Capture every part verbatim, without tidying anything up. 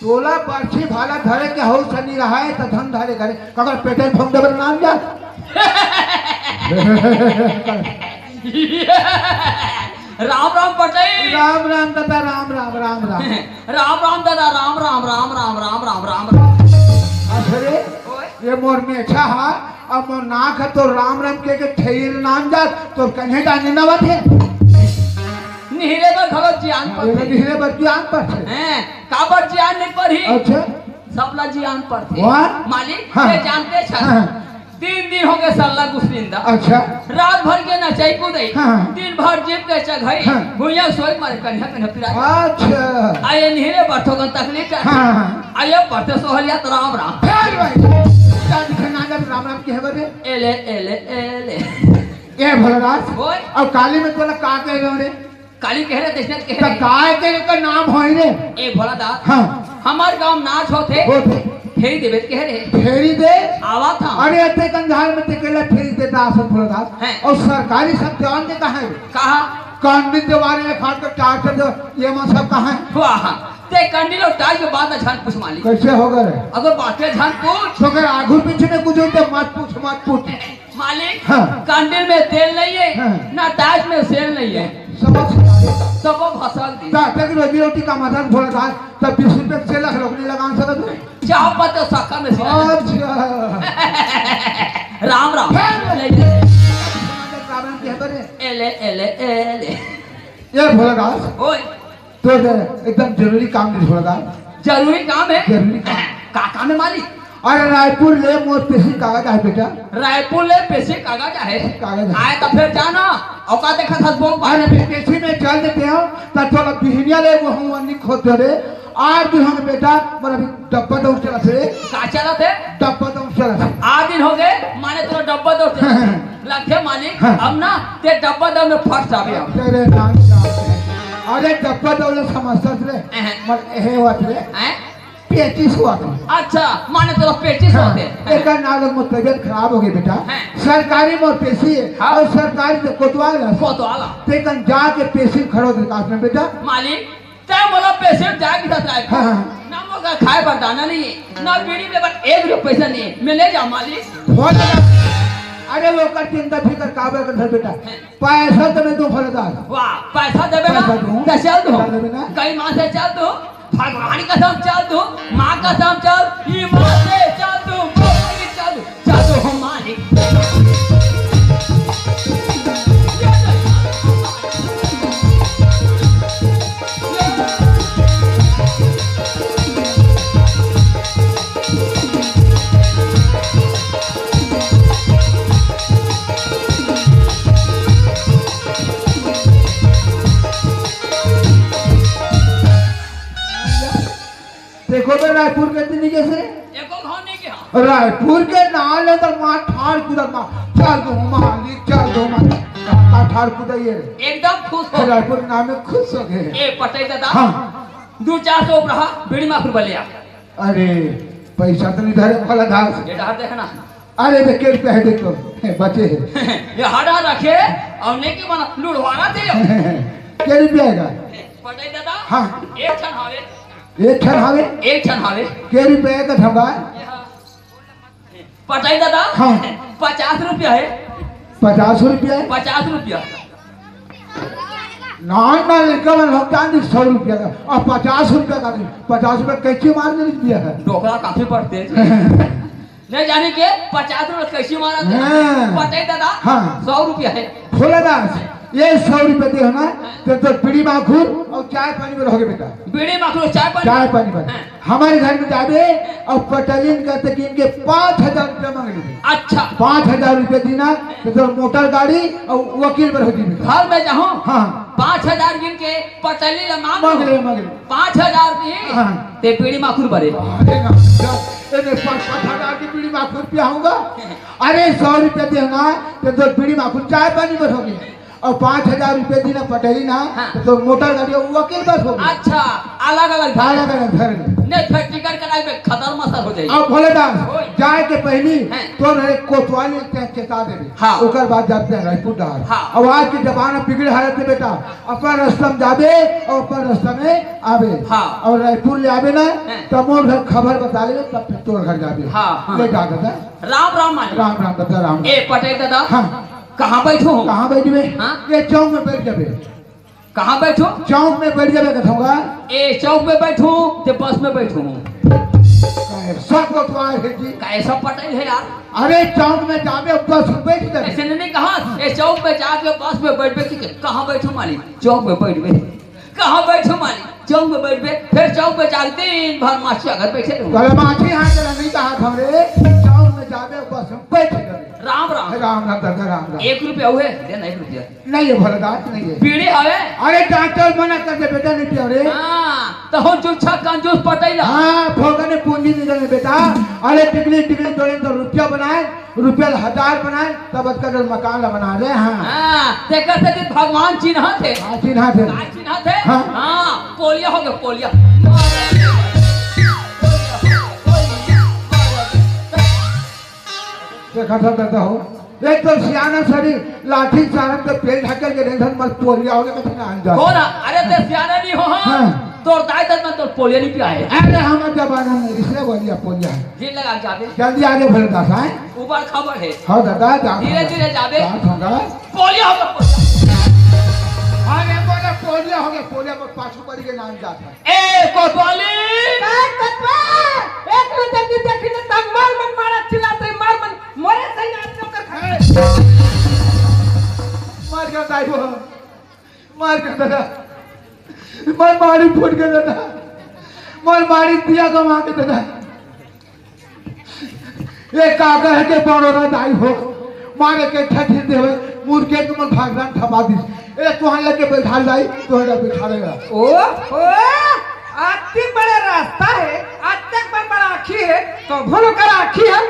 तोला बरछी भाला धरे के हौस नइ रहय, त धन धरे करे। काकर पेटे म फोंक देबर नाम जा। राम राम पटई। राम राम दादा, राम राम, राम राम। राम राम दादा, राम राम, राम राम, राम राम, राम राम। अरे, ओए। ये मोर मेछा हा, अब मोर नाक हा, तो राम राम के के ठेर नाम जा, तो कन्हे जाने न आवत हे। निहरे बर घलो जियान ये पड़थे। निहरे बर जियान पड़थे। हैं, काबर जियान नइ पड़ही? अच्छा। सबला जियान पड़थे। वाह। मालिक, हाँ। ये जानते छन। हाँ। तीन दिन हो गए सल्ला गुसरिंदा। अच्छा। रात भर के नचई कुदई। हाँ। दिन भर जीप के चघई। हाँ। भुइयां सोई मारे कन्हा कन्हा पिराय। अच्छा। आ ये निहरे बर थोकन तकलीफ जाथे। हाँ, हाँ। आ ये बर ते सोहलिया त राम राम। फेर भाई, जान के ना जब राम राम कहे बर रे। एले, एले, एले। ए भोलादास, ओए। अब काली में तोला का कहे रहे रे? काली कहे रहे, दक्षिणा कहे त रहे। काय के एकर नाम होय रे? ए भोलादास, हाँ। हमर गांव नाच होथे। होथे। फेरी देबे त कहे रहे। फेरी दे? आवत हंव। अरे, अतेक अंधार में ते कइला फेरी दे दास भोलादास। हैं। अउ सरकारी सब जवान के कहाँ हे? कहाँ? कंडी देवारी में खाट के टाट कर दो, ये मन सब कहाँ हे? वाह, ते कंडी लो टाट के बात झन पूछ मालिक। कइसे होगे रे? अगर बाते झन पूछ। तो अगर आगू पीछे में कुछ होई त मत पूछ, मत पूछ। मालिक, हाँ। कंडील में तेल नइ हे, हाँ। ना टाट में सेल नइ हे। समझ। सबो भसक दिस। त तक रोजी रोटी कमाथस भोलादास, त बीस रुपया के सेल रख लो, नइ लगा सकत हो। चाह पत्ती शक्कर में से। अच्छा। राम राम। फेर ले ले। राम राम कहे बर रे। एले, एले, एले। ए भोलादास। ओए। तोर एकदम जरूरी काम हे भोलादास। जरूरी काम हे? जरूरी काम। का काम हे मालिक? अरे रायपुर ले मोर पेशी कागज आहे बेटा। रायपुर ले पेशी कागज आहे? कागज आहे। आय त फेर जा ना, औकात देखत हस बोल। अरे बे, पेशी में चल देते हो, त थोड़ा बिहनिया ले वो हम वन्नी खोद दे रे। आठ दिन हो गए बेटा, मोर अभी डब्बा दौड़ चलत हे। का चलत हे? डब्बा दौड़ चलत हे। आठ दिन हो गए, माने तोर डब्बा दौड़ चलत हे। लगथे मालिक, हाँ। अब ना ते डब्बा दौड़ में फंस जाबे अब। अरे नाम क्या है? अरे डब्बा दौड़ समझता रे। अहं। मत एहे बात रे। हैं? पेचिस होवत हे। अच्छा, माने तोर पेचिस हाँ, होवत हे। एकर नाल मोर तबियत खराब होगे बेटा। हैं। सरकारी मोर पेशी हे हाँ। अउ सरकारी तो कोतवाल हे। कोतवाल हे। तेकन जाके पेशी खड़ो दे कास में बेटा। मालिक, तैं मोला पेशी जाके साथ आए। हाँ, हाँ। ना मोर करा खाए बर दाना नइ हे, ना बीड़ी पीए बर एक रुपया पइसा नइ हे। मैं ले जांव मालिक। हो दादा। अरे ओकर चिंता फिकर काबर करथस बेटा? हैं। पैसा तो मैं दूं भोलादास। वाह, पैसा देबे ना? पैसा दूं। त चल दूं। पैसा देबे ना? कई मां से चल दूं। भगवान कसम चल दूं, मां कसम चल, ईमान से चल दूं, बाबा की चल दूं, चल दूं मालिक। देखो बे, रायपुर के दिन नइ गे हस रे। एको घांव नइ गे हंव। रायपुर के नाम ले त मां ठाड़ कूदत मां, चल दूं मालिक, चल दूं मालिक। का ठाड़ कूदे ये रे? एकदम खुश हो। रायपुर के नाम में खुश होगे। ए पटई दादा। हाँ। दू चार सौ रुपया बीड़ी माखुर बर ले आ। अरे, पइसा तो नइ धरे भोलादास। ये डहर देख ना। अरे, दे, के रुपया हे, देख तो, हे, बचे हे। ये हड़ा रखे, अउ नेकी बना, लुढ़वाना थे। के रुपया हे? पटई दादा? हाँ। एक ठन हावे। एक ठन हावे? एक ठन हावे। के रुपया का ठगा? ये हा। पटई दादा? हाँ। पचास रुपया हे। पचास रुपया हे? पचास रुपया। ना, ना, लड़का मन लोग जान दी सौ रुपया का, अउ पचास रुपया का नहीं, पचास रुपया कैंची मार के लिख दिया है। डोकरा काफी पड़थे। नइ जाने के पचास रुपया कैंची मारथे। हाँ। पटई दादा, हाँ। सौ रुपया हे। भोलादास, ये सौ रुपया दे हो ना, त तोर बीड़ी माखुर अउ चाय पानी बर होगे बेटा। बीड़ी माखुर, चाय पानी? चाय पानी बर। हाँ। हमर घर में जाबे अउ पटलिन कथे कि इनके पाँच हजार रुपया मांग लेबे। अच्छा। पाँच हजार रुपया दीना, त तोर मोटर गाड़ी अउ वकील बर हो जाही। घर में जाहूं? हाँ। पाँच हजार गिन के पटली ला मांग मांग लूं। ले, मांग ले। पाँच हजार दी, हाँ। ते बीड़ी माखुर बरे। अरे ना, जा, ए, मैं पाँच, पाँच हजार की बीड़ी माखुर पियाहूंगा। अरे, सौ रुपया दे ना, त तोर बीड़ी माखुर चाय पानी बर होगे। अउ पाँच हजार रुपया दीना पटली ना, हाँ। त तोर मोटर गाड़ी अउ वकील बर होगे। अच्छा, अलग-अलग धर। अलग-अलग धर। नहीं, फिर टिकट कटाई में खतर मतर हो जाही। अउ भोलादास, ओए। जाए के पहिली हैं। तोर एक कोतवाली के चेता देबे। हाँ। ओकर बाद जाबे रायपुर डहार। हाँ। अब आज के जमाना बिगड़े हालत हे बेटा, अपन रस्ता में जाबे अउ अपन रस्ता में आबे। हाँ। अउ रायपुर ले आबे ना, हैं। त मोर घर खबर बता लेबे, तब फिर तोर घर जाबे। हाँ, हाँ। ले जा दादा। राम राम मालिक। राम राम दादा, राम राम। ए पटेल दादा, हाँ। कहाँ बैठो हो? कहाँ बैठबे? हाँ? ये चौक में बैठ जाबे। कहाँ बैठो? चौक में बैठ जाबे कथों गा। ए चौक में बैठो, ते बस में बैठो हो? काहे, सब कोतवाल हे जी। काहे, सब पटेल हे यार। अरे चौक में जाबे, बस में बैठ जाबे। ऐसे नहीं कहा, ए चौक में जाके बस में बैठबे कि कहाँ बैठो मालिक? चौक में बैठबे। कहाँ बैठो मालिक? चौक में बैठबे। फिर चौक में जाके दिन भर माछी अगर बैठे रहो। अरे माछी हाँ चला नहीं कहा था रे, चौक में जाबे, बस में बैठ जाबे। राम राम। राम राम दादा, राम राम। एक रुपया हुए, दे ना एक रुपया। नहीं है भोलेदास, नहीं है। बीड़ी हवे? अरे डॉक्टर मना कर दे बेटा, नहीं पियो रे। हाँ, तो हो जुच्छा कंजूस पटेला। हाँ, भोगने पूंजी नहीं देने बेटा। अरे टिकली टिकली जोड़े तो रुपया बनाए, रुपया ला हजार बनाए, तब अतका जोड़ मकान ला बना दे। हाँ। हाँ, तेकर से कि भगवान चिन्हत हे। हाँ, चिन्हत हे। का चिन्हत हे? हाँ। हाँ, पोलिया हो गया, पोलिया। देखा था दादा हो, एक तो सियाना सरी लाठी चारत के पेट ढकेल के ढेंढन मत पोलिया हो गया, कथी ना अंदर। हो ना, अरे ते सियाना नहीं हो, हाँ। हाँ। तोर दाई दद में तोर पोलिया नहीं पिया है। अरे हम जमाना में इसलिए बोलिया पोलिया है। जी लगा जाबे। जल्दी आगे भोलेदास आए। ऊपर खबर है। हाँ दादा, जा धीरे धीरे जाबे। जा होगा। पोलिया हो गया, पोलिया। अरे बोले पोलिया हो गया, पोलिया में पाछू पड़ के नाम जाता है। ए कोतवाली! काय कोतवाल? एक नजर भी देखी ना, तब मार मन मारा चिल्लाते, मार मन, मोरे सही आदमी ओकर खा। मार गया दाई वो, मार गया दादा, मार मारी फूट गया दादा, मार मारी दिया गवा के दादा। ए काका हे के बड़ोरा दाई हो, मारे के ठठी देवे, मुर्गे के मन भगवान ठपा दिस। ए तोहन लगे बैठा दाई, तोहरा बैठा रहेगा। ओ, ओ, अति बड़े रास्ता है, अति बड़ बड़ा आँखी है, तो भलो कर आँखी है,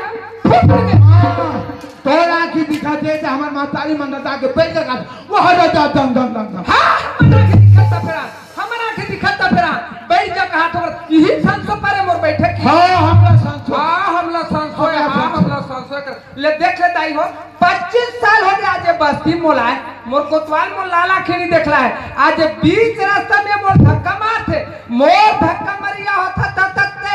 फुट के। हाँ, तोर आँखी दिखा दे, तो हमार मातारी मन दादा के बैठ लगा, वो हटा जा, दम, दम, दम, दम। हाँ, हमार आँखी दिखा था फिर। हमर आँखी दिखत त फेर बैठ जा कहा थोर, इही संसो परे मोर बैठे की। हाँ, हमला संसो। हाँ, हमला संसो है, हमला हाँ, संसो। हमला संसो कर। ले देख ले दाई हो, पच्चीस साल हो गया आज ये बस्ती मोला है, मोर कोतवाल मोर लाला खेनी देखला है। आज ये बीच रास्ता में मोर धक्का मार थे, मोर धक्का मरिया होता तब तक ते।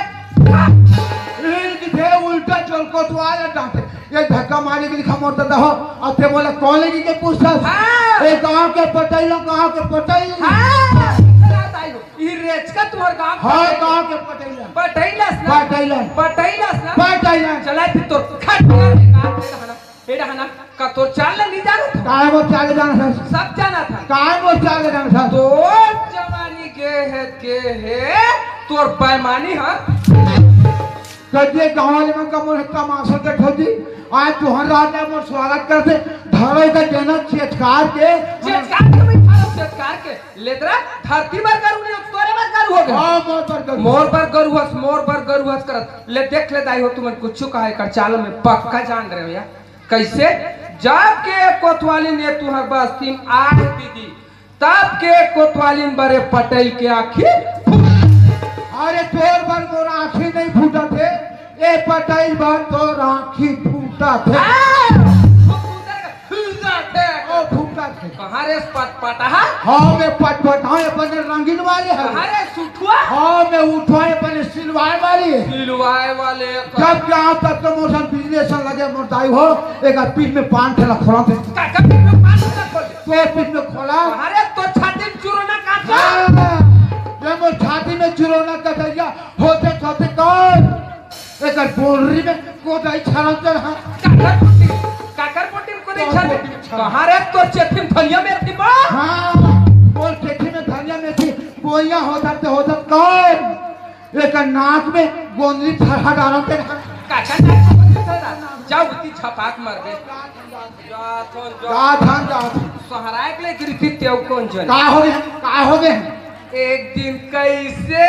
इनकी थे उल्टा चल कोतवाल है डांटे। ये धक्का मारे के लिखा मोर दादा हो, अब ते बोला कौन लेगी के पूछता? हाँ। ए गांव के पटैला, गांव के पटैला। हाँ, चला दाई हो। ई रेचका तुम्हार गांव हाँ, पटैला। गांव के पटैला। पटैलस ना? पटैला। पटैलस ना? पटैला। चला फिर तो खटिया में का तेरा हना, तेरा हना का तो चाल नहीं जाना था। काय वो चाल जाना था? सब जाना था। काय वो चाल जाना था? तो जवानी के है, के है, तोर बेईमानी हाँ। कहिए गाँव वाले मन का मोर तमाशा देखो जी, आज तुहर रात में मोर स्वागत करते, धरो का देना चेचकार के। चेचकार के भाई, खाओ चेचकार के। लेदरा धरती बर गरु नहीं, तोरे बर गरु हो गए। हाँ, मोर बर गरु। मोर बर गरु हस, मोर बर गरु हस करत। ले देख ले दाई हो, तुमन कुछ कहा कर चालो में पक्का जान रहे हो यार। कैसे? जब के कोतवाली ने तुहर बस्ती में आए दीदी, तब के कोतवालिन बरे पटैल के आँखी। अरे तोर बर मोर आँखी नहीं फूटत हे, ए पटैल बर तोर आँखी फूटत हे। हाँ, फूटत हे। ओ फूटत हे। कहाँ रे पटपटा? हाँ, मैं पटपटा हूँ, अपन रंगीन वाले है। कहाँ रे सुठुआ? हाँ, मैं उठवा अपन सिलवाए वाली है। सिलवाए वाले। जब यहाँ तक तो मोर संग बिजनेस लगे मोर दाई हो, एक पीठ में पान ठेला खोला थे। का, का पीठ में पान ठेला खोल? तो पीठ में खोला। अरे तो छाती में चुरोना काट। हाँ, ये मोर छाती में चुरोना कटैया होते होते कौन? एकर बोरी में कोदाई छाड़ा चल हाँ। काकर पोटी, काकर पोटी में कोदाई छाड़। कहाँ रे तोर चेथी में धनिया मेथी बा? हाँ, मोर चेथी में धनिया मेथी बोइया होता ते होता कौन? एकर नाक में गोंदली फरहा डालत हे। काका नाक में गोंदली फरहा? जाओ, उती छपाक मार दे। जात हन, जात। जात हन, जात हन। सोहराय के ले गिरती तेव कौन जन? का हो गए? का हो गए? एक दिन कैसे?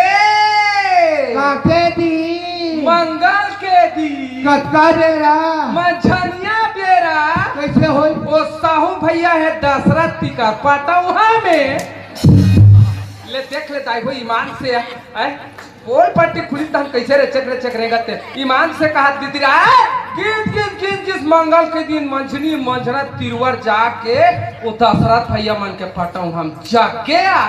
काके दिन? मंगल के दिन। कतका बेरा? मंझनिया बेरा। कैसे होई? ओ साहू भैया हे दशरथ टिका पटौहा में। ले देख ले दाई हो ईमान से, हैं? पोल पट्टी खुली तहन कैसे रेचक रेचक रेंगत हे? ईमान से कहा दीदी रे, गीत गीत गीत गीत मंगल के दिन मंझनी मंझना तिरवर जाके वो दशरथ भैया मन के पटऊ हम जाके आ,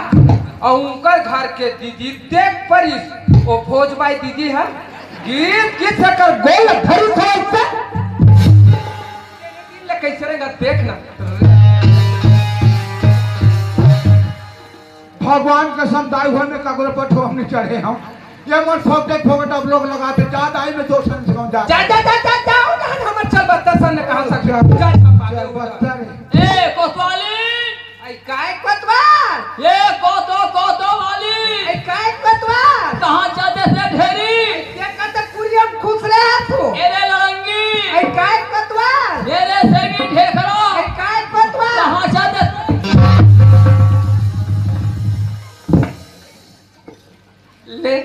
और उनकर घर के दीदी देख परिस, वो भोज बाई दीदी है, गीत गीत सकर गोल धरी थोड़ा से ले कैसे रेंगत देखना। भगवान कसम दाई हुआ में ककरो पर ठोम नहीं चढ़े हम। ये मन फोकट फोकट अब लोग लगाते जा दाई में दो सन से कम जा। जा जा जा जा जाओ ना हमर चल बत्तर सन ने कहा सक जा। जा जा पागल चल बत्तर। ए कोतवाली। आई काय कोतवाल? ए कोतो कोतो वाली। आई काय कोतवाल? कहाँ जाते से ढेरी? ये कत कुरियम खुश रहे तू। ए रे लड़ंगी। आई काय कोतवाल? ए रे सेगी ढेखरो। आई काय कोतवाल? कहाँ जाते से ले,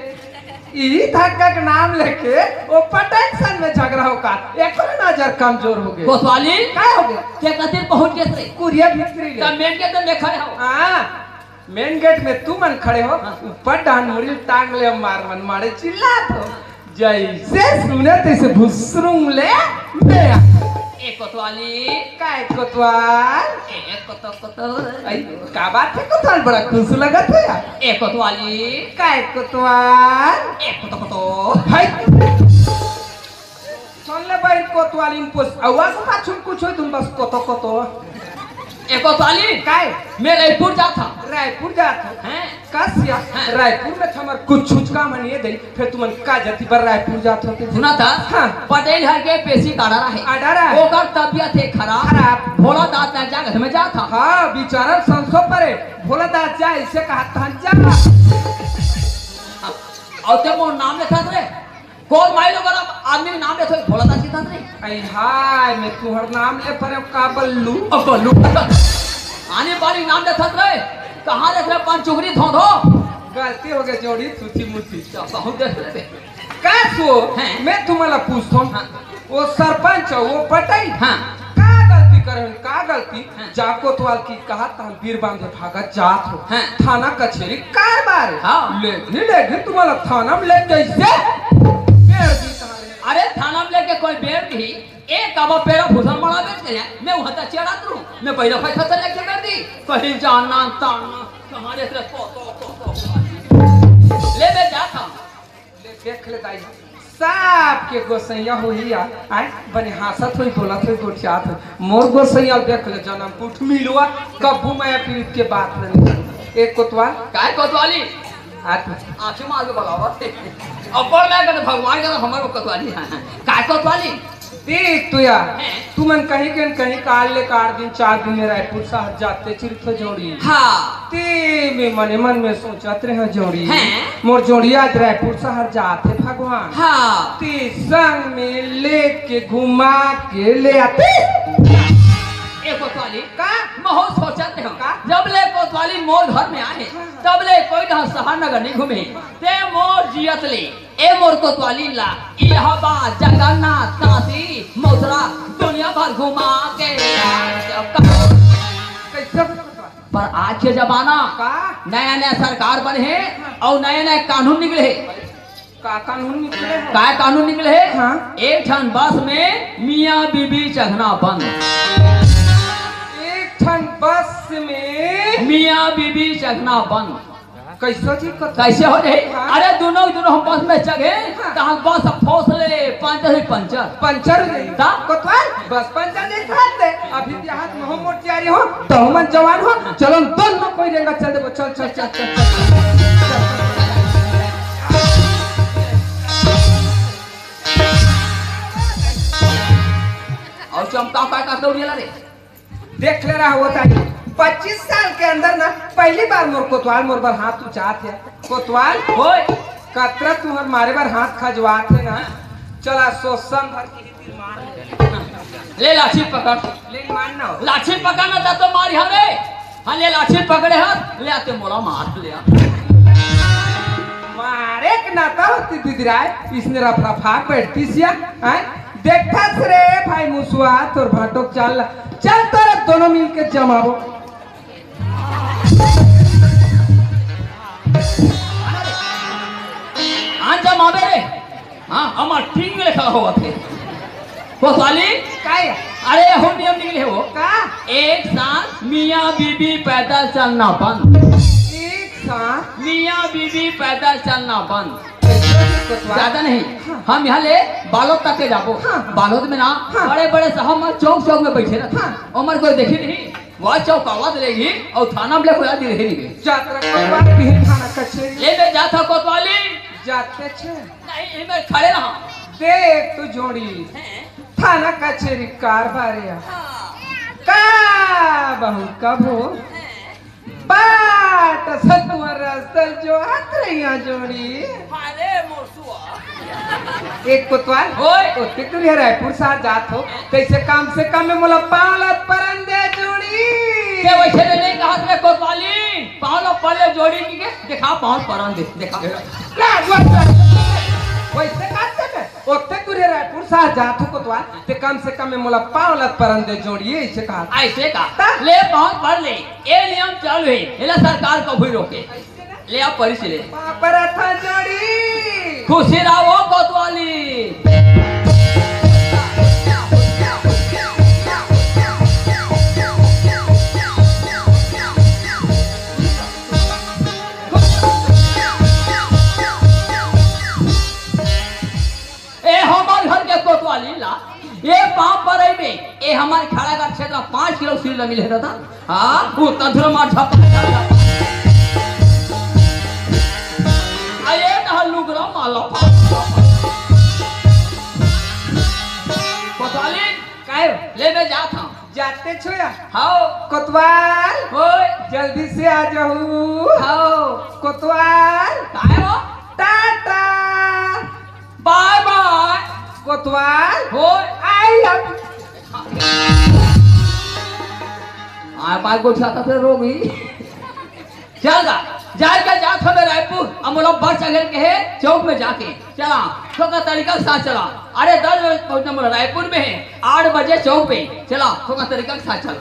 ई धक्का के नाम लेके ओ पटेल सन में झगड़ा हो का, एकर नजर कमजोर हो गए। कोतवाली, का हो गए? के कतिर पहुंच गए रे? कुरिया भीतरी ले। त मेन गेट में खड़े हो। हाँ, मेन गेट में तू मन खड़े हो, हाँ। ऊपर डान मुड़ी टांग ले मार मन मारे चिल्लात हो। जैसे सुने तैसे भुसरुंग ले ले आ। ए कोतवाली। काय कोतवाल? ए कोतो कोतो। आई, का बात है कोतवाल, बड़ा खुश लगत है यार। ए कोतवाली। काय कोतवाल? ए कोतो कोतो। भाई। सुन ले भाई कोतवाली में पूछ। आवाज पाछुम कुछ हो तुम बस कोतो कोतो। ए कोतवाली। काय? मैं रायपुर जात हूँ। रायपुर जात हूँ। हैं? का सिया, हाँ। रायपुर में तो हमर कुछ छुचका मन ये दई, फिर तुमन का जति बर रायपुर जात होते? सुना था? हाँ। पटेल हर के पेशी का आर्डर है। आर्डर है। ओकर तबियत है खराब। खराब। भोला दास ना जा घर में जात था। हाँ, बेचारा संसो परे। भोला दास जा, इसे कहा था जा। और ते मोर नाम लेता रे। कौन माई लोग वाला आदमी के नाम लेते भोला दास की था रे? आई हाय, मैं तुहर नाम ले परे का बल्लू? अब बल्लू। आने वाली नाम लेता रे। कहाँ देख रहे पान चुगरी धोधो? गलती हो गई जोड़ी, तुसी मुसी। बहुत देख रहे। का सो? हैं? मैं तुम्हाला पूछता हूँ। हाँ। वो सरपंच हो, वो पटई। हाँ। का गलती करे हन? का गलती? हाँ। जा कोतवाल की कहा त हम बीर बांधे भागत जात हो। हाँ। थाना कचेरी कारबार। हाँ। लेगी, लेगी तुम्हाला थाना में ले कैसे? बेर दी तुम्हारे। अरे थाना में लेके कोई बेर नहीं। एक अब पेरा भूषण बड़ा बेच गया। मैं वहां तक चढ़ा दूं। मैं पहले पैसा से लेके कर दी। कहीं जाना ताना। कहाँ देख रहे? तो, तो, तो, तो। ले मैं जाता हूँ। ले देख ले दाई, सबके गोसैया होही आ, आय, बने हाँसत होई, बोलत होई, गोठियात होई। मोर गोसैया देख ले, जनम कुछ मिलवा, कब्बू माया पीरित के बात नहीं। एक कोतवाल। काय कोतवाली? आ तू। आँखी मार के बुलावा। अब बोल मैं कहते भगवान का तो हमारे को कोतवाली है। काय कोतवाली? देख तो यार, हैं? तुमन कहीं के न कहीं काल ले कार दिन, चार दिन में रायपुर शहर जाते चिरत हो जोड़ी। हाँ। ते में मने मन में सोचत रहे जोड़ी। हैं? मोर जोड़ी आज रायपुर शहर जाते भगवान। हाँ। ते संग में लेके घुमा के ले आते। ए कोतवाली, का? महू सोचत रहे। का? जब ले कोतवाली मोर घर में आए, हाँ। तब ले कोई ना शहर नगर नहीं घूमे। ते मोर जियत ले। ए मोर कोतवाली ला, इह बा जगन्नाथ काशी मथुरा दुनिया भर घुमा के। कैसे? पर आज के जमाना का? नया नया सरकार बने हे अउ नया नया कानून निकले हे। का कानून निकले हे? का कानून निकले हे? हाँ। एक ठन बस में मियाँ बीबी चघना बंद। एक ठन बस में मियाँ बीबी चघना बंद। कैसे जी, कत-, कैसे हो जाही? हाँ। अरे, दुनों, दुनों हम बस में चघे, हाँ। तहाँ बस फोस ले, पंचर ही पंचर। पंचर हो जाही। ता? कोतवाल, बस पंचर नहीं खाते। अभी देहात में हम मोट तैयारी हो, तो हम जवान हो, चलो, दोनों कोई रेंगा चल देबो, चल, चल, चल। अउ चमका का, का दौड़िया ला रे? देख ले रहा होता है, पच्चीस साल के अंदर ना पहली बार मोर कोतवाल मोर बर हाथ उचात हे। कोतवाल, ओए, कतरा तुहर मारे बर हाथ खजवात हे ना। चला, सोसन भर की ही तीर मार ले। ले लाठी पकड़। ले मार ना हो। लाठी पकड़ ना, ता तो मार यहाँ रे। हाँ, ले लाठी पकड़े हाथ, ले आते मोला मार ले आ। मारे के नाता होती दीदी राय, इसने रफरफा बैठती सिया, हैं? देखथस रे भाई मुसवा, तोर भाटो के चाल ला। चल तोरे दोनों मिलके जमाबो। जमावे रे। हाँ, हमर ठीक ले खड़ा होवत हे। कोतवाली? काय? अरे, हो नियम निकले हो। का? एक साथ मियाँ बीबी पैदल चलना बंद। एक साथ? मियाँ बीबी पैदल चलना बंद। कोतवाल। ज्यादा नहीं। हाँ। हम यहाँ ले बालोद तक के जाबो। हाँ। बालोद में ना हाँ। बड़े बड़े साहब मन चौक चौक में बैठे रहते। हाँ। ओमन कोई देखी नहीं। वह चौकावत लेगी और थाना में ले कोई आदमी रहे नहीं। जात रहा कोतवाल, बिहान थाना कचेरी। ले मैं जात हूँ कोतवाली। जाते छे। नहीं, इमे खड़े रहा। देख तो जोड़ी। हैं? थाना कचेरी कारबार या। हाँ। का बहू कब हो? हैं? बाट सतुआ रस्ता ल जोहत रहिया जोड़ी। अरे मोसुआ। एक कोतवाल। ओए। ओते दूर हे रायपुर साथ जात हो। तैसे कम से कम में मोला पाँव ल परन दे जोड़ी। ते वैसे ले नहीं कहा रे कोतवाली। पाँव ल परन दे जोड़ी के देखा, पाँव ल परन दे, देखा। ला, वैसे, वैसे बात कर। ओते दूर हे रायपुर साथ जात हो कोतवाल, ते कम से कम में मोला पाँव ल परन दे जोड़िए, ऐसे कहा। ऐसे कहा। ता? ले पाँव ल पर ले, ए नियम चालू हे, एला सरकार कभू रोके। ले आप परिस ले। पाँव परत हँव जोड़ी। खुशी रहो कोतवाली। ए हमर घर के कोतवाली ला, ए पाँव परई में, ए हमर खैरागढ़ क्षेत्र में पाँच किलो सील मिले दादा। हाँ, वो तंदूर मार झप, झप, झप। आ ए ना लुगरा माला पा। कोतवाली, काय? ले मैं जात हँव। जाते छो या? हाव। कोतवाल। ओए। जल्दी से आ जाहू। हाव। कोतवाल। काय हो? टाटा। बाय बाय। कोतवाल। ओए। I love. आ बाय गोठियात हे रे रोगी। चल गा, जाए के जात हवे रायपुर, अब मोला बस चढ़े के हे चौक में जाके। चला, तो का तरीका के साथ चला। अरे दस बजे पहुंचना मोला रायपुर में हे, आठ बजे चौक पे। चला, तो का तरीका के साथ चला।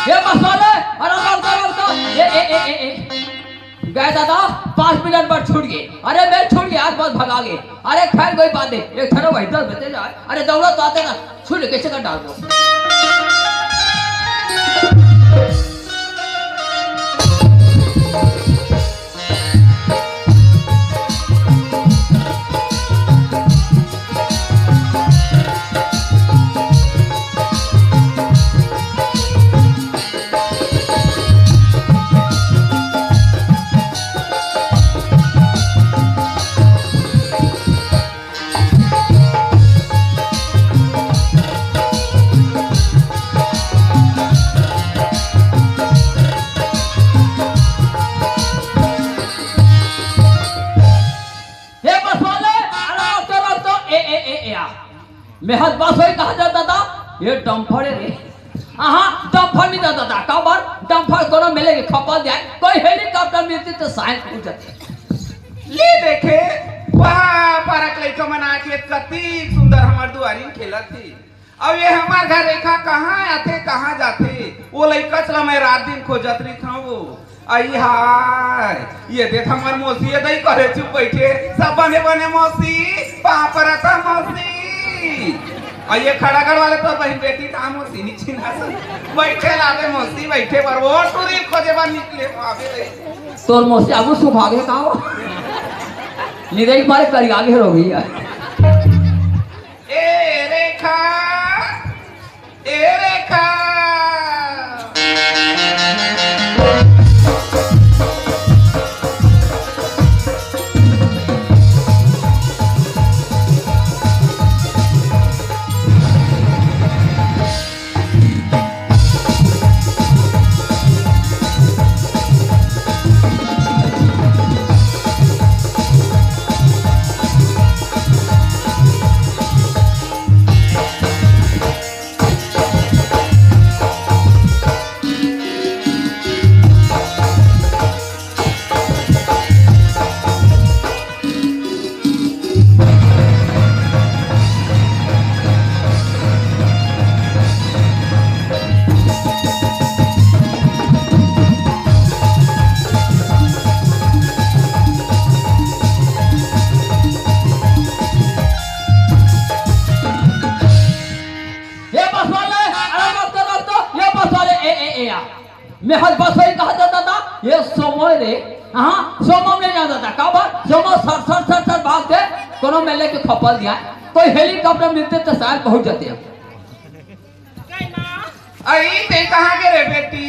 ए बस वाले, अरे रुक, रुक, रुक, रुक। ए, ए, ए, ए, ए। गए दादा, पाँच मिनट बर छूट गए। अरे मैं छूट गया, आज बस भगा गए। अरे खैर कोई बात नहीं, एक ठहरो भाई दस बजे जाए। अरे दौड़ा तो आते ना, छूट कैसे कर डाल दो। हे बस वाले, अरे रुक तो, रुक तो, ए, ए, ए, ए, आ। मैं हद बस वही कहा जाता था, ये डंफर है रे। हाँ, डंफर नहीं जाता था, काबर डंफर कोनो मिले के खपा जाए, कोई हेलीकॉप्टर मिलती तो शायद हो जाते। ले देखे, वहाँ पारक लइका मन आके कति सुंदर हमर दुआरी में खेलत थी। अब ये हमर घर रेखा कहाँ आथे, कहाँ जाथे, वो लइका चला मैं रात दिन खोजत रहिथंव वो। आई हाय, ये देख हमर मौसी, ये दई करे चुप बैठे, सब बने बने मौसी, पाँव परत हँव मौसी। अउ ये खड़ागढ़ वाले तो बहिन बेटी ता मौसी नी चिन्हा से। बैठे लावे मौसी, बैठे बर वो टूरी खोजे बर निकले आवे रे। तोर मौसी आगू सुखागे का हो? निरई मारे करियागे हो गई है। ए रेखा, ए रेखा। मैं हर बस वही कहा था दादा, ये सोमो रे, हाँ, सोमो में नहीं जाता था। काबर? सोमो सर, सर, सर, सर भागते, कोनो मेले के खपल दिया। कोई हेलीकॉप्टर मिलते तो शायद पहुंच जाते हैं। अई, ते कहाँ गे रे बेटी?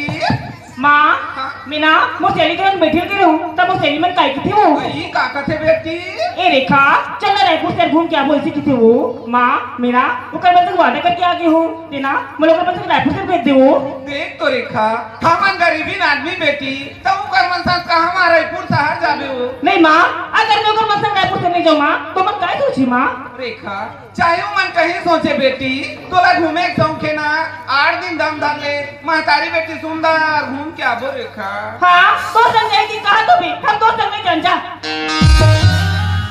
माँ, हाँ? मीना, मोर सहेली के संग बैठे के रहूं, तब मोर सहेली मन काय किथे वो? अई, का कथे बेटी? ए रेखा, चल ना रायपुर शहर घूम के आबो, ऐसे किथे वो। माँ, मीना, ओकर मन से वादा करके आ गे हूँ, तेना, मोला ओकर मन से रायपुर शहर भेज दे वो। देख तो रेखा, हमन गरीबीन आदमी बेटी, त ओकर मन संग कहाँ मा रायपुर शहर जाबे वो? नहीं माँ, अगर मैं ओकर मन संग रायपुर शहर नहीं जाऊँ माँ, तो मन काय सोची माँ? रेखा, चाहे ओमन कहीं सोचे बेटी, तोला घूमे के शौक हे ना, आठ दिन दम धर ले, महतारी बेटी सुंदर घूम के आबो रेखा। हाँ, तोर संग जाए की कहा तो भी, हम तोर संग नहीं जान जा।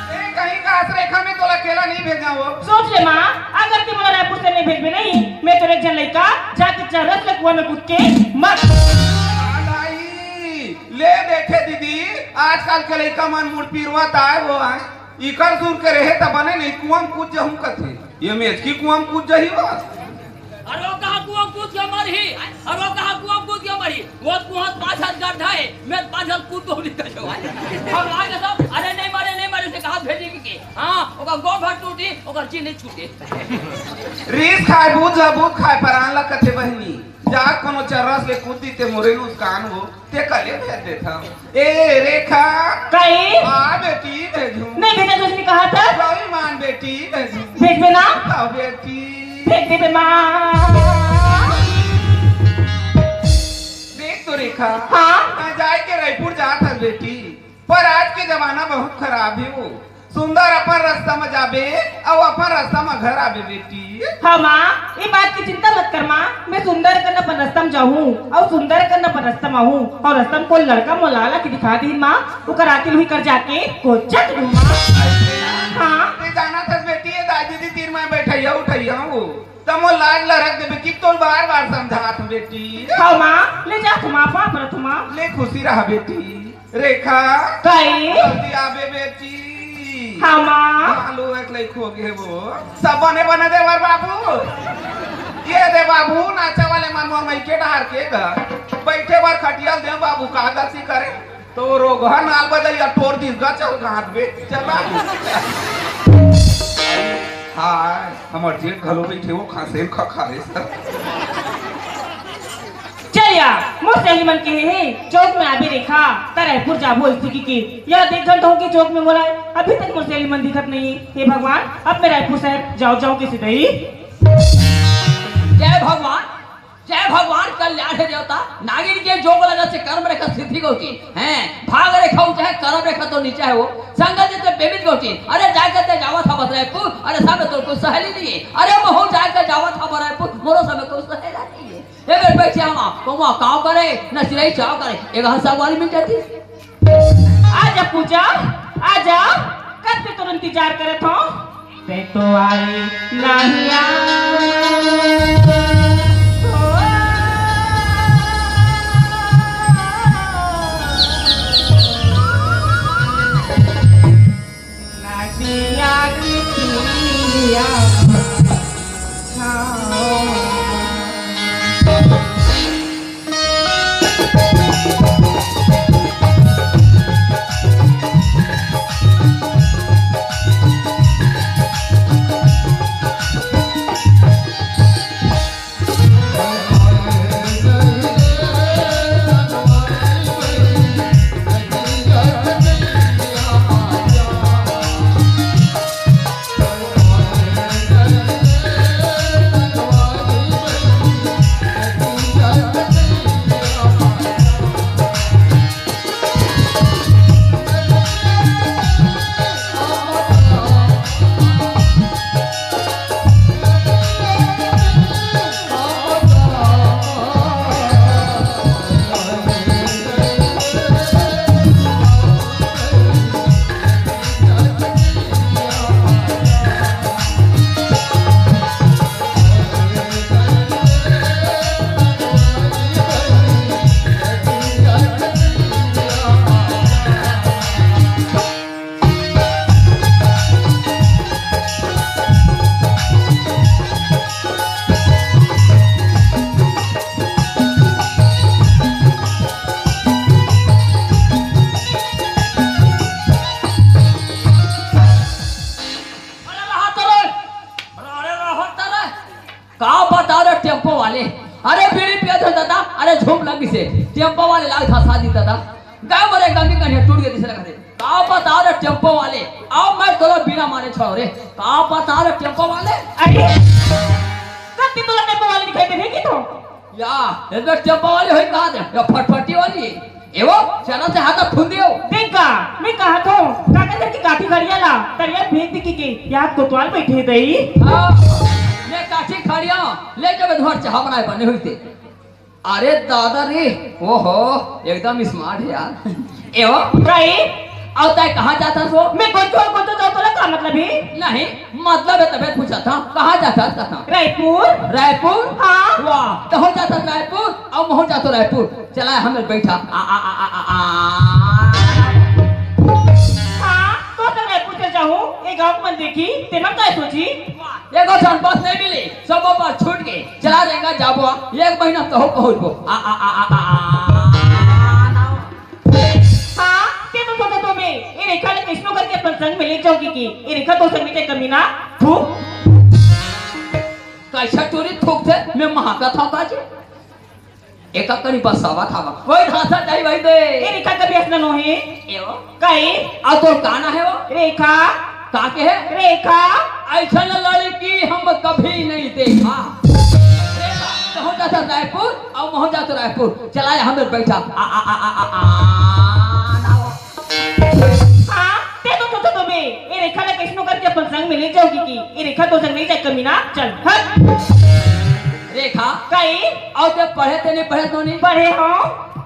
ए, कहीं कहा से रेखा मैं तोला अकेला नहीं भेजा वो। सोच ले माँ, अगर ते मोला रायपुर शहर नहीं भेजबे नहीं, मैं तोर एक झन लइका जाके चरस ले कुआं में कूद के मर। आ दाई, ले देखे दीदी, आजकल के लइका मन मुड़ पिरवत आए वो आए। इकर सुर के रहे त बने नहीं, कुआं में कूद जाहूं कथे। ये मेज की कुआं में कूद जाही बस। अरे वो कहाँ कुआं में कूद के मरही? अरे वो कहाँ कुआं में कूद के मरही? वो कुआं पाछल गड्ढा है, मैं पाछल कूद तो निकल जाऊँ। हम आगे सब, अरे नहीं मरे, नहीं मरे, से कहा भेजी की? हाँ, ओकर गोड़ भर टूटी, ओकर जी नहीं छूटे। रीस खाए, बूझ ल, बूझ खाए, परान ल कथे बहिनी। जा कोनो चर्रस ले कूद दी ते मोरे नुकसान हो। ते कले भेज देथव। ए रेखा। काई? आ बेटी भेजू। नहीं भेजा, तुझने कहा था। रविमान बेटी भेजू। भेजबे ना? हाँ बेटी। भेज देबे माँ। देख तो रेखा। हाँ? मैं जाए के रायपुर जात हस बेटी, पर आज के जमाना बहुत खराब हे वो। सुंदर अपन रास्ता म जाबे, अउ अपन रास्ता म घर आबे बेटी। हाँ माँ, ये बात की चिंता मत कर माँ, मैं सुंदर कन अपन रास्ता म जाहूँ, अउ सुंदर कन अपन रास्ता म आहूँ, अउ रास्ता म कोई लड़का मोला ला के दिखा दी माँ, ओकर आके लुही कर जाके कोचक दूँ माँ। हाँ। ते जानत हस बेटी, ये दाई दीदी तीर म बैठइया उठइया वो, त मोर लाज ल रख देबे कि तोर बार बार समझात हूँ बेटी। हाँ माँ, ले जा तुम माँ, पाप रख माँ। ले खुशी रहा बेटी। रेखा। काई? जल्दी आबे बेटी। हाँ, माँ। मालू एक लइक हो गे वो। सब बने बने दे बर बाबू। ये दे बाबू, नाचा वाले मन मोर मइके डहार के गा। बैठे बर खटिया दे बाबू, का गलती करे? तो रोगहा नाल बजैया तोर दिस गा, चल गांठ बे, चल बाबू। हाय, हमर जेठ घलो बइठे वो खांसे खा खा रे सर। चल या, मोर सहेली मन कहे हे, चौक में आबे रेखा, त रायपुर जाबो अइसे कहिके। या देख घंटा हो के चौक में मोला, अभी तक मोर सहेली मन दिखत नहीं हे। हे भगवान, अब मैं रायपुर शहर जाओ जाओ के सिधई। जय भगवान, जय भगवान, कल्याण हे देवता। नागिन के जोग लगा से कर्म रेखा सिद्धि गौटी। हैं, भाग रेखा ऊंचा है, कर्म रेखा तो नीचा है वो। संगत जी ते बेमित गौटी। अरे जाकर ते जावा था बस रायपुर, अरे सामने तो कोई सहेली नहीं है। अरे महू जाकर जावा था बस रायपुर, मोरो समय कोई सहेला नहीं है। ए बेर बैठे हमा, कोमा काव करे, न सिलाई चाव करे, एक हंसा वाली मिल जाती। आजा पूजा, आजा, कब से तोर इंतजार करत हूँ। ते तो आई नहीं आ। नदिया की तीरिया छाओ। टेम्पो वाले, अरे बीड़ी पियत हे दादा, अरे झूम लग गिसे, टेम्पो वाले लाग धसा दी दादा। गाय मरे गमी कन्हे टूट गए दिसे लगथे। का बताओ रे टेम्पो वाले, अब मैं तोला बिना मारे छोड़ो रे। का बताओ रे टेम्पो वाले। अरे, कत्ती तोला टेम्पो वाले दिखाई दे रहे कि तो? या, ये तो टेम्पो वाली होई का दे, या फटफटी वाली। एवो, चला से हाथ फुंदियो। देख का, मैं कहा थो, काका सर की काठी खड़िया ला, तरिया फेंक दी की, की, या कोतवाल बैठे दई। हाँ, मैं काठी खड़िया, ले जाबे धोर चाह बनाए बने हुई थे। अरे दादा रे, ओहो, एकदम स्मार्ट है यार। एवो, कई? अब तय कहाँ जाता सो? मैं गोचो, गोचो जाओ तोला का मतलब है? नहीं, मतलब है तबे पूछा था, कहाँ जाता था? रायपुर। रायपुर? हाँ। वाह, तो हो जाता रायपुर, अब हो जाता रायपुर। चला, हमें बैठा। आ, आ, आ, आ, आ, आ। हाँ, तो तक मैं पूछे चाहूँ, ये गाँव मन देखी, तेमन काय सोची? ये को संपत नहीं मिली, सब बात छूट गई। चला रेंगा जाबो, एक महीना तो हो पहुँचबो। आ, आ, आ, आ, आ, आ, आ, आ। हाँ, ते तो सोचा तो मैं, ये रेखा ने किसनो करके अपन संग में ले जाऊंगी की, ये रेखा तो संग में कमीना, थू। कैसा टूरी थूक थे, मैं महाका था बाजी। एका कनी बसावा खावा। कोई धासा जाई भाई दे। ए रेखा कभी असना नोहे। एवो। कई? आ तोर का ना है वो? रेखा। का के है? रेखा। ऐसा लड़की हम कभी नहीं देखा। रेखा, तो हो जाता रायपुर, और मैं हो जाता रायपुर। चला यहाँ में बैठा। आ, आ, आ, आ, आ, आ, ना वो। हाँ, ते तो सोचो तो बे, ए रेखा ला कैसनो करके अपन संग में ले जाओगी की? ए रेखा तो संग नहीं जाए कमीना, चल, हट। रेखा? कई? और ते पढ़े ते नहीं पढ़े तो नहीं? पढ़े हो?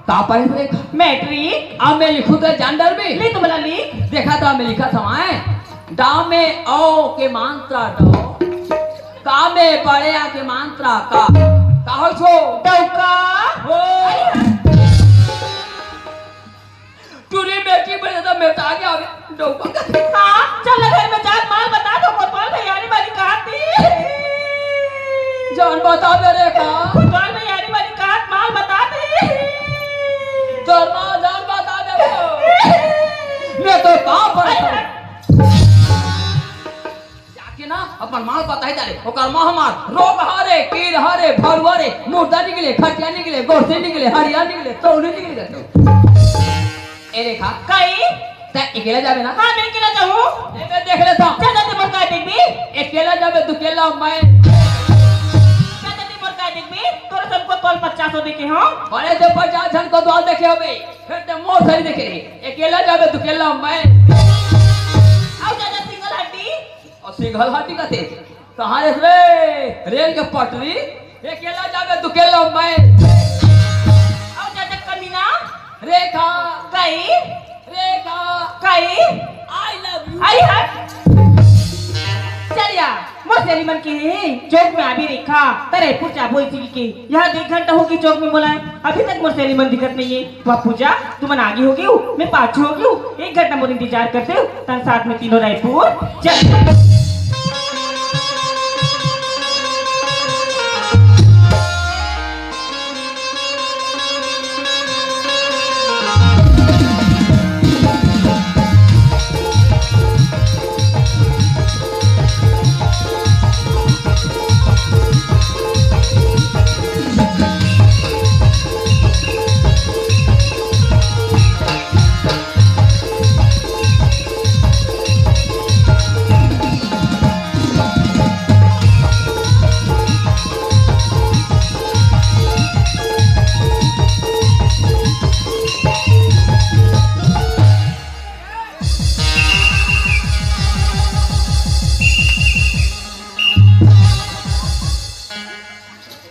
का पढ़े थे रेखा? मैट्रिक। अब मैं लिखूं तो जान डर में? ले तो भला लिख। देखा तो मैं लिखा था वहाँ। डा में औ के मात्रा डौ, का में बड़े आ के मात्रा का। का हो छो? डौका। हो। टूरी बेटी बने तो मैं तो आगे आवे डौका का। हाँ, चल ना घर में जा, माल बता दो, कोतवाल भैया ने मारी कहा थी। जान बता दे रेखा। कोतवाल भैया ने मारी कहा, माल बता दे। तोर माँ जान बता दे वो। मैं तो काम पर अरे, जाके ना अपन माल बताई डाले, ओकर माँ हमार रोग हरे, कीर हरे, भरुआ रे, मुर्दा निकले, खटिया निकले, गोरसी निकले, हरिया निकले, तौली निकले जातो। ए रेखा, कई? तै अकेला जाबे ना? हाँ, मैं अकेला जाऊँ। ए, मैं देख लेता हूँ। चल, चल, मोर का देखबी? अकेला जाबे, तू अकेला मैं। चल, चल, मोर का देखबी? तोर सबको तोल पचास हो देखे हो। बड़े से पचास जन को द्वार देखे होबे, फिर ते मोर सही देखे रे। अकेला जाबे, तू अकेला मैं। आओ, चल, चल, सिंगल हड्डी। और सिंघल हाथी कथे, कहाँ रे रे? रेल के पटरी, अकेला जाबे, तू अकेला मैं। और ज्यादा कमीना? रेखा। कई? रेखा। कई? I love you। आई हट। चल या, मोर सहेली मन के हे, चौक में आबे रेखा, तरे पूछा बोल थी के, यहाँ एक घंटा हो गई चौक में बोलाए, अभी तक मोर सहेली मन दिखत नहीं है। वाह पूजा, तुमन आगे हो गयो, मैं पाछू हो गयो। एक घंटा मोर इंतजार करते हो, तन साथ में तीनों रायपुर चल।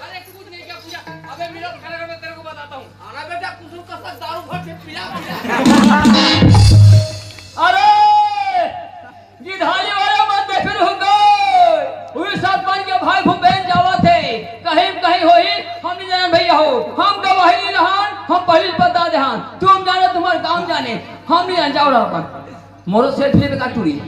अरे कुछ नहीं क्या पूजा? अबे मिलो, खड़ा रहो, मैं तेरे को बताता हूँ। अरे बेटा, कुछ का सब दारू भर के पिला, पिला। अरे गिधारी वाला मन में फिर हो गए। उही सब मन के भाई भूपेन जावत हे। कहीं कहीं होही, हम नहीं जानन भैया हो। हम गवाही नहीं रहन, हम पहली बता देहन। तुम जानो तुम्हारे काम जाने, हम नहीं जान। जाओ रहा अपन। मोरो सेठ लेबे का टूरी।